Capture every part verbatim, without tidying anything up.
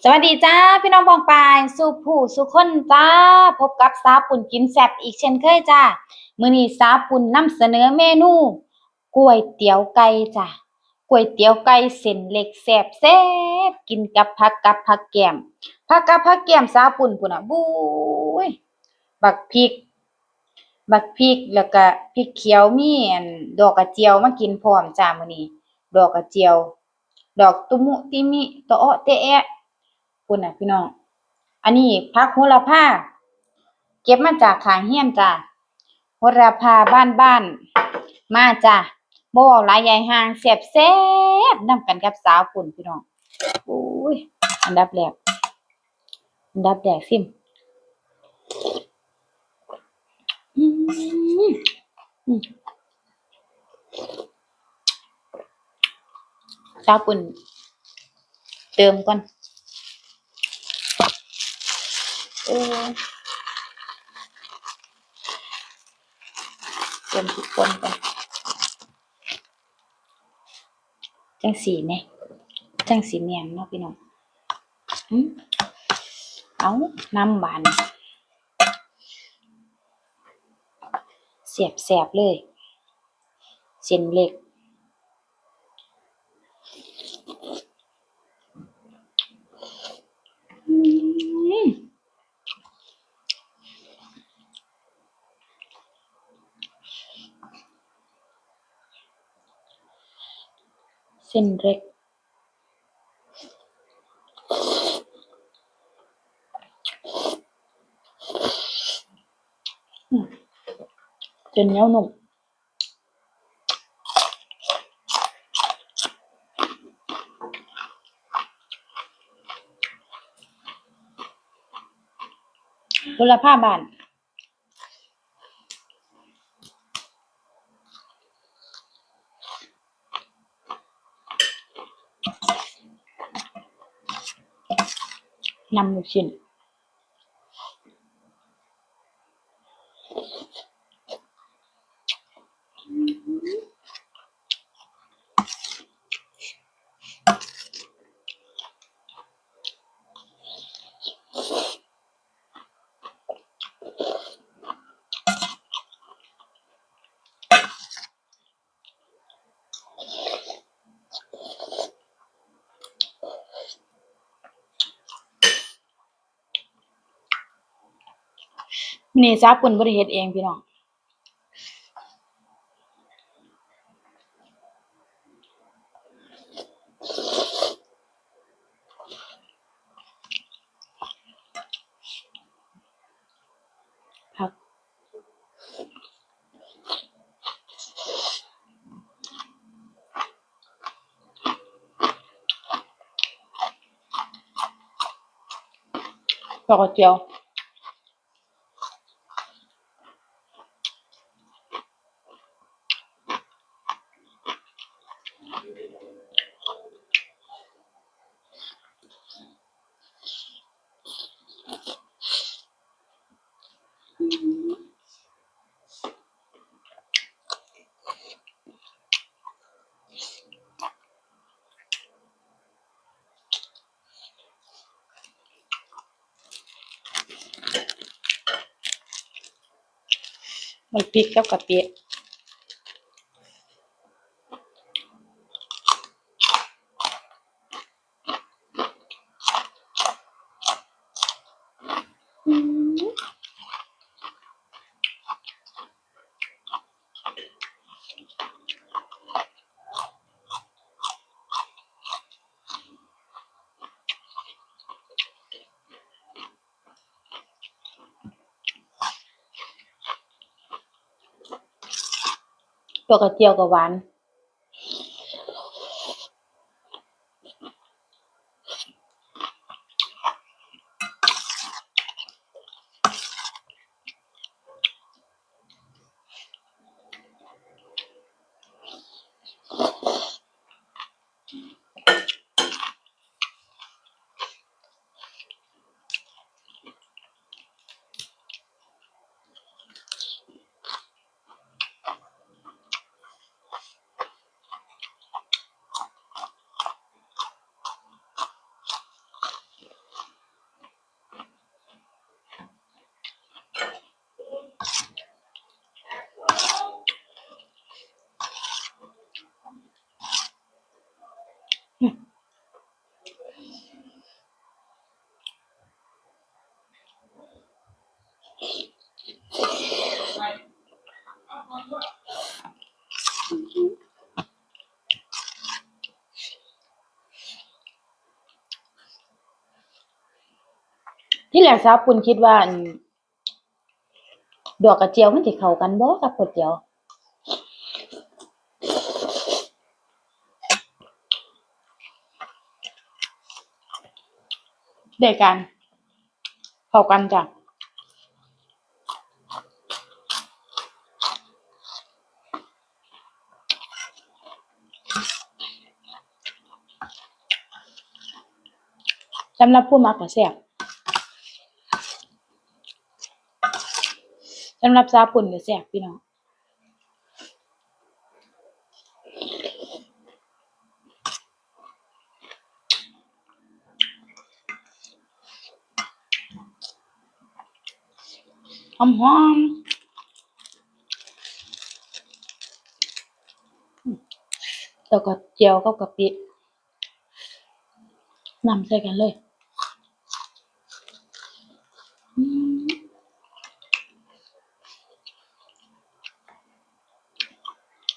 สวัสดีจ้า พี่น้องป้องปายสู่ผู้สู่คนจ้า พบกับสาวปุ้นกินแซ่บอีกเช่นเคยจ้า มื้อนี้สาวปุ้นนำเสนอเมนูก๋วยเตี๋ยวไก่จ้า ก๋วยเตี๋ยวไก่เส้นเล็กแซ่บแซ่บ กินกับผักกับผักแกล้ม ผักกับผักแกล้มสาวปุ้นพุ้นน่ะ บุ้ย บักพริก บักพริก แล้วก็พริกเขียว มีอันดอกกระเจียวมากินพร้อมจ้ามื้อนี้ ดอกกระเจียว ดอกตุมุติมิ ตะเออะเตะแอะ พุ้นน่ะพี่น้อง อันนี้ผักโหระพา เก็บมาจากข้างเฮือนจ้า โหระพาบ้านๆ มาจ้า บ่เว้าหลายยายห่าง แซ่บๆ นำกันกับสาวปุ้นพี่น้อง โอ้ย อันดับแรก อันดับแรกซิม อืม อืม สาวปุ้นเติมก่อน โอ้ เติมพริกป่นก่อน จั่งซี้แหม จั่งซี้แม่นเนาะพี่น้อง อืม เอา น้ำหวาน แซ่บๆ เลย เส้นเล็ก อืม เส้นเล็ก อืม เส้นเหนียวนุ่ม โหระพาบ้าน นำลูกชิ้น มื้อนี้สาวปุ้นบ่ได้เฮ็ดเองพี่น้อง ผัก ดอกกระเจียว มันพริกกับกะปิ ตัวกระเจียวก็หวาน ป ที่แรกสาวปุ้นคิดว่า อัน ดอกกระเจียวมันสิเข้ากันบ่กับก๋วยเตี๋ยว ได้การ เข้ากันจ้ะ สำหรับผู้มักก็แซ่บ สำหรับสาวปุ้นก็แซ่บพี่น้อง หอมๆ แล้วก็เจียวกับกะปิ น้ำใส่กันเลย อืม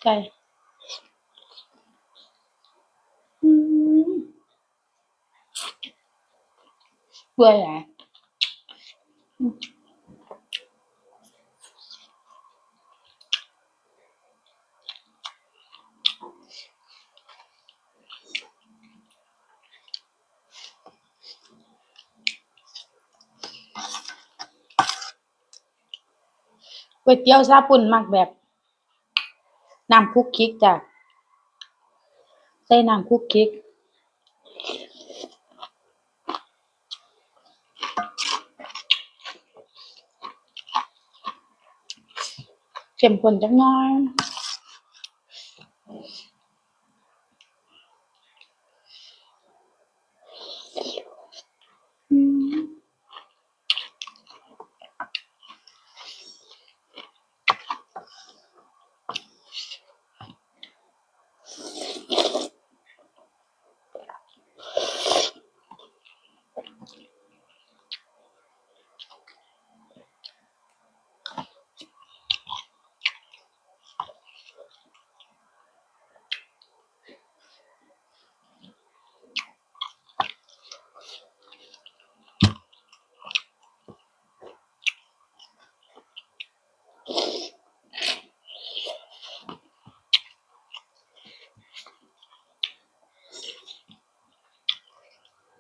ไก่ อืม เปื่อยหลาย อืม ก๋วยเตี๋ยวซาปุ้นมักแบบ น้ำคลุกคลิกจ้ะ ใส่น้ำคลุกคลิก เข้มข้นจักหน่อย อืม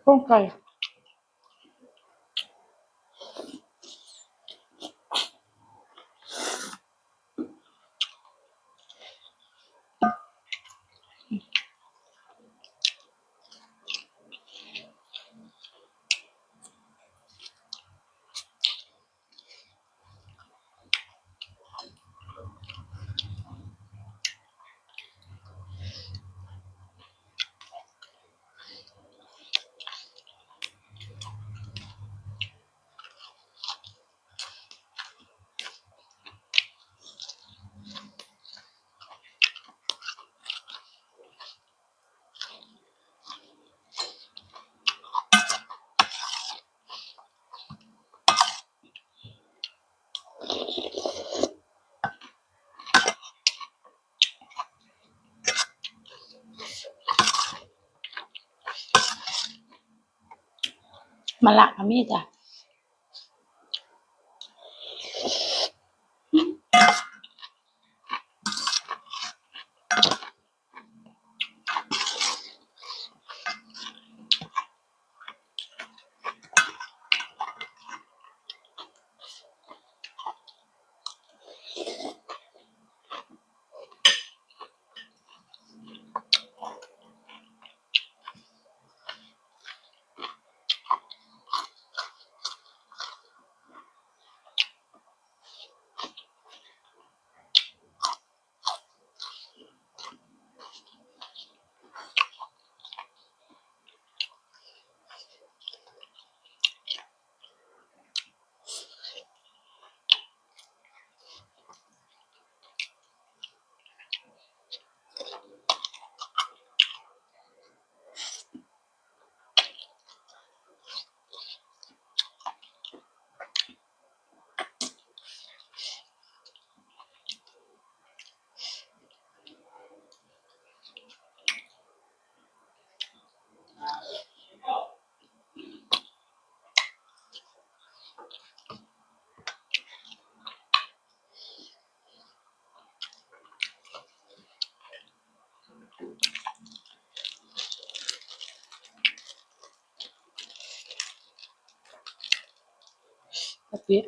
โครงไก่ มะระก็มีจ้ะ อื ปิ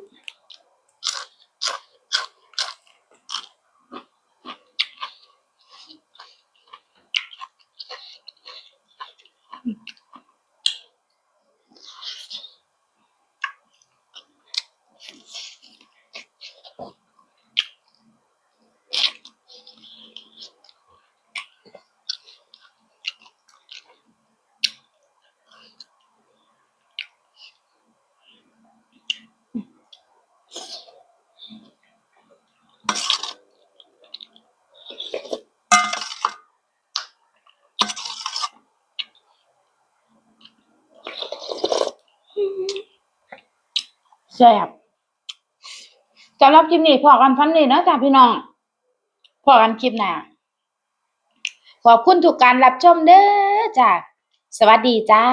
แซ่บ สำหรับคลิปนี้พอกันส่ำนี้เนาะจ้าพี่น้อง พอกันคลิปหน้า ขอบคุณทุกการรับชมเด้อจ้า สวัสดีจ้า